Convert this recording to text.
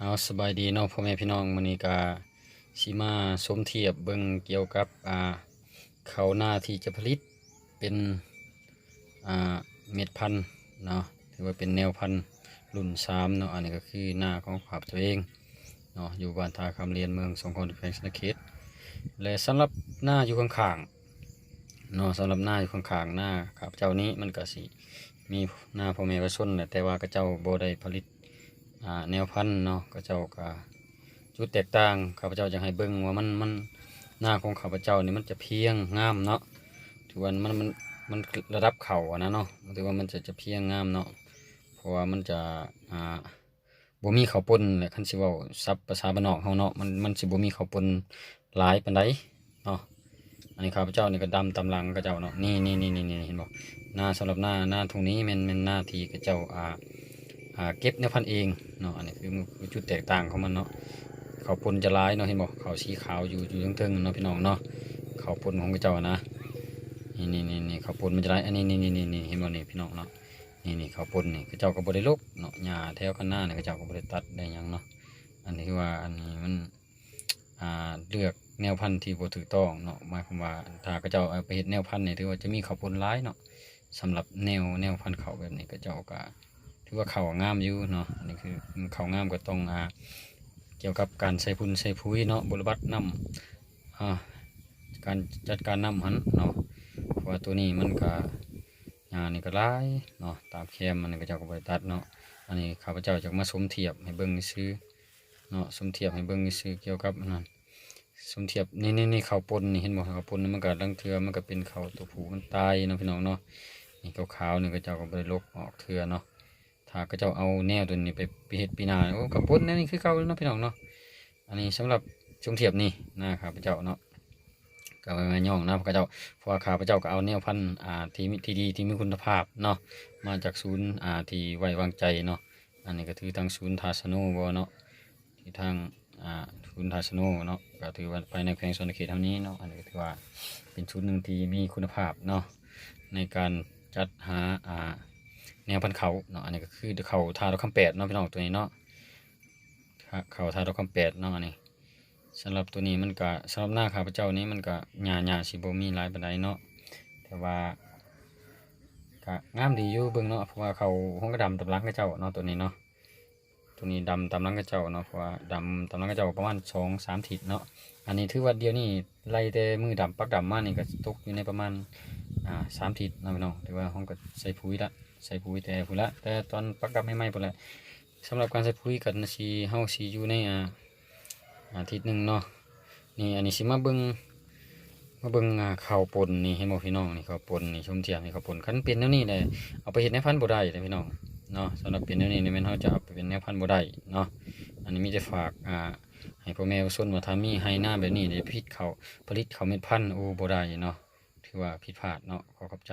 ເອົາ ສະບາຍດີເນາະ ພໍ່ແມ່ພີ່ນ້ອງ, ມື້ນີ້ກະຊິມາສົມທຽບເບິ່ງກ່ຽວກັບ ອ່າ ເຂົ້ານາທີ່ຈະຜະລິດເປັນ ອ່າ ເມັດພັນເນາະ, ຖືວ່າເປັນແນວພັນລຸ້ນສາມເນາະ. ອັນນີ້ກໍຄືນາຂອງຂ້າພະເຈົ້າເອງເນາະ, ຢູ່ບ້ານທ່າຄຳລຽນ ເມືອງສອງຄອນ ແຂວງສະຫວັນນະເຂດ. ແລະ ສຳລັບນາຢູ່ຂ້າງໆເນາະ, ສຳລັບນາຢູ່ຂ້າງໆ ນາຂ້າພະເຈົ້ານີ້ ມັນກໍຊິມີນາພໍ່ແມ່ປະຊາຊົນແຫຼະ, ແຕ່ວ່າເຂົາເຈົ້າບໍ່ໄດ້ຜະລິດ ອ່າ ແນວພັນເນາະ, ເຂົາເຈົ້າກໍ ຈຸດແຕກຕ່າງ ຂ້າພະເຈົ້າຢາກໃຫ້ເບິ່ງວ່າມັນ ມັນ ນາຂອງຂ້າພະເຈົ້ານີ້ມັນຈະພຽງງາມເນາະ, ຖືວ່າມັນ ມັນ ມັນລະດັບເຂົ້າຫັ້ນນະເນາະ, ຖືວ່າມັນຈະ ຈະພຽງງາມເນາະ, ເພາະວ່າມັນຈະ ອ່າ ບໍ່ມີເຂົ້າປົນແຫຼະ, ຄັນຊິເວົ້າສັບພາສາບ້ານນອກເຮົາເນາະ, ມັນ ມັນຊິບໍ່ມີເຂົ້າປົນຫຼາຍປານໃດເນາະ. ອັນນີ້ຂ້າພະເຈົ້ານີ້ກໍດຳຕາມຫຼັງເຂົາເຈົ້າເນາະ, ນີ້ໆໆໆ ເຫັນບໍ່? ນາ ສຳລັບນາ ນາທົ່ງນີ້ແມ່ນ ແມ່ນນາທີ່ເຂົາເຈົ້າ ອ່າ ອ່າ ເກັບແນວພັນເອງເນາະ. ອັນນີ້ຄື ຄືຈຸດແຕກຕ່າງຂອງມັນເນາະ, ເຂົ້າປົນຈະຫຼາຍເນາະ, ເຫັນບໍ່? ເຂົ້າສີຂາວຢູ່ ຢູ່ເທິງໆເນາະ ພີ່ນ້ອງເນາະ, ເຂົ້າປົນຂອງເຂົາເຈົ້ານະ, ນີ້ໆໆ ເຂົ້າປົນມັນຈະຫຼາຍ. ອັນນີ້ ນີ້ໆໆ ເຫັນບໍ່ນີ້ ພີ່ນ້ອງເນາະ? ນີ້ໆ ເຂົ້າປົນນີ້ ເຂົາເຈົ້າກໍບໍ່ໄດ້ລົກເນາະ, ຫຍ້າແຖວຄັນນານີ້ ເຂົາເຈົ້າກໍບໍ່ໄດ້ຕັດໄດ້ຫຍັງເນາະ. ອັນນີ້ຄືວ່າ ອັນນີ້ມັນ ອ່າ ເລືອກແນວພັນທີ່ບໍ່ຖືກຕ້ອງເນາະ, ໝາຍຄວາມວ່າຖ້າເຂົາເຈົ້າເອົາໄປເຮັດແນວພັນນີ້ ຖືວ່າຈະມີເຂົ້າປົນຫຼາຍເນາະ. ສຳລັບແນວ ແນວພັນເຂົ້າແບບນີ້ ເຂົາເຈົ້າກໍຖືວ່າເຂົ້າງາມຢູ່ເນາະ, ອັນນີ້ຄືເຂົ້າງາມກໍຕ້ອງ ອ່າ ກ່ຽວກັບການໃສ່ຝຸ່ນໃສ່ປຸຍເນາະ, ບົວລະບັດນ້ຳ ອ່າ ການຈັດການນ້ຳຫັ້ນເນາະ, ເພາະວ່າໂຕນີ້ມັນກໍ ຫຍ້ານີ້ກໍຫຼາຍເນາະ, ຕາມແຄມມັນເຂົາເຈົ້າກໍບໍ່ໄດ້ຕັດເນາະ. ອັນນີ້ຂ້າພະເຈົ້າຈະມາສົມທຽບໃຫ້ເບິ່ງຊື່ໆເນາະ, ສົມທຽບໃຫ້ເບິ່ງຊື່ໆ ກ່ຽວກັບອັນນັ້ນ ສົມທຽບ ນີ້ໆໆ ເຂົ້າປົນນີ້ ເຫັນບໍ່? ເຂົ້າປົນນີ້ມັນກໍລາງເທື່ອມັນກໍເປັນເຂົ້າຕົວຜູ້ມັນຕາຍເນາະ ພີ່ນ້ອງເນາະ, ນີ້ຂາວໆນີ້ເຂົາເຈົ້າກໍບໍ່ໄດ້ລົກອອກເທື່ອເນາະ. ຖ້າເຂົາເຈົ້າເອົາແນວຕົວນີ້ໄປ ໄປເຮັດປີໜ້າ ໂອ້ ເຂົ້າປົນແນວນີ້ຄືເກົ່າເນາະ ພີ່ນ້ອງເນາະ. ອັນນີ້ສຳລັບສົມທຽບນີ້ນາຂ້າພະເຈົ້າເນາະ, ກໍວ່າຍ້ອງນາຂະເຈົ້າ ເພາະວ່າຂ້າພະເຈົ້າກໍເອົາແນວພັນ ອ່າ ທີ່ມີ ທີ່ດີ ທີ່ມີຄຸນນະພາບເນາະ ມາຈາກສູນ ອ່າ ທີ່ໄວ້ວາງໃຈເນາະ. ອັນນີ້ກໍຖືທາງສູນທ່າສະໂນບໍ່ເນາະ, ທີ່ທາງ ອ່າ ສູນທ່າສະໂນເນາະ, ກໍຖືວ່າພາຍໃນແຂວງສະຫວັນນະເຂດເຮົານີ້ເນາະ. ອັນນີ້ກໍຖືວ່າເປັນສູນໜຶ່ງທີ່ມີຄຸນນະພາບເນາະ ໃນການຈັດຫາ ອ່າ ແນວພັນເຂົ້າເນາະ. ອັນນີ້ກໍຄືເຂົ້າທ່າດອກຄຳແປດເນາະ ພີ່ນ້ອງ, ຕົວນີ້ເນາະ ເຂົ້າທ່າດອກຄຳແປດເນາະ. ອັນນີ້ ສຳລັບຕົວນີ້ມັນກະ ສຳລັບນາຂ້າພະເຈົ້ານີ້ມັນກະຫຍ້າ ຫຍ້າຊິບໍ່ມີຫຼາຍປານໃດເນາະ, ແຕ່ວ່າກະງາມດີຢູ່ເບິ່ງເນາະ, ເພາະວ່າເຂົ້າຮວງກະດຳຕາມຫຼັງເຂົາເຈົ້າເນາະ ຕົວນີ້ເນາະ, ຕົວນີ້ດຳຕາມຫຼັງເຂົາເຈົ້າເນາະ, ເພາະວ່າດຳຕາມຫຼັງເຂົາເຈົ້າປະມານສອງສາມທິດເນາະ. ອັນນີ້ຖືວ່າດຽວນີ້ໄລ່ແຕ່ມື້ດຳ ປັກດຳມານີ້ກະຕົກຢູ່ໃນປະມານ ອ່າ ສາມທິດເນາະ ພີ່ນ້ອງ, ຖືວ່າເຮົາກະໃສ່ປຸຍລະ ໃສ່ປຸຍແຕ່ພຸ້ນລະ ແຕ່ຕອນປັກດຳໃໝ່ໆພຸ້ນແຫຼະ. ສຳລັບການໃສ່ປຸຍກໍຊິ ເຮົາຊິຢູ່ໃນ ອ່າ ອາທິດໜຶ່ງເນາະ. ນີ້ ອັນນີ້ຊິມາເບິ່ງ ມາເບິ່ງ ອ່າ ເຂົ້າປົນນີ້ ເຫັນບໍ່ພີ່ນ້ອງ? ນີ້ເຂົ້າປົນນີ້ ຊົມທຽບນີ້ເຂົ້າປົນ, ຄັນເປັນແນວນີ້ແຫຼະ ເອົາໄປເຮັດແນວພັນບໍ່ໄດ້ເດ້ພີ່ນ້ອງເນາະ. ສຳລັບເປັນແນວນີ້ນີ້ແມ່ນເຮົາຈະເອົາໄປເປັນແນວພັນບໍ່ໄດ້ເນາະ. ອັນນີ້ມີແຕ່ຝາກ ອ່າ ໃຫ້ພໍ່ແມ່ປະຊາຊົນວ່າ ຖ້າມີໄຮ່ນາແບບນີ້ ໄດ້ຜະລິດເຂົ້າ ຜະລິດເຂົ້າເມັດພັນ ໂອ້ ບໍ່ໄດ້ເນາະ, ຖືວ່າຜິດພາດເນາະ. ຂໍຂອບໃຈ.